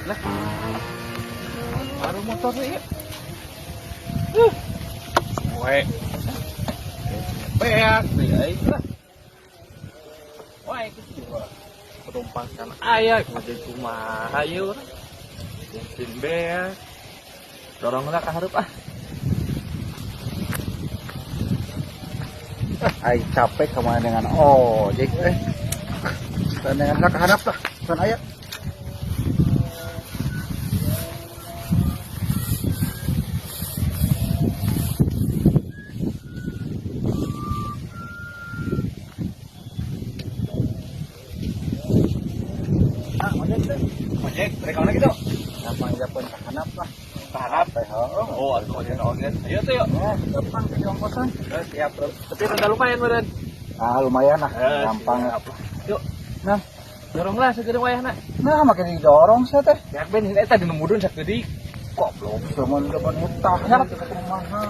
Lah. Baru motornya ya. Weh. Beak nih aing lah. Wah, itu juga. Penumpang kan aya kudu kumaha ieu urang. Bensin beak. Dorong lah ka hareup ah. Aing capek kemana dengan ojek eh. Dengan ka hareup lah, kan aya. Ah, ojek teh. Ojek, rek mana gitu? Gampang japun ka handap lah. Ka handap. Teh, heuh. Oh, atuh ojek ojek. Ayo tuh yuk. Ya, gampang ke ongkosan. Eh, siap, bro. Tapi rada lumayan meureun. Ah, lumayan lah, Eh, gampang. siap. Yuk. Nah. Doronglah segede wayahna. Nah, makin didorong saya teh. Ya ben eta dinu mudun sakedik. Goblok, cuman depan utah. Harap. Kumaha.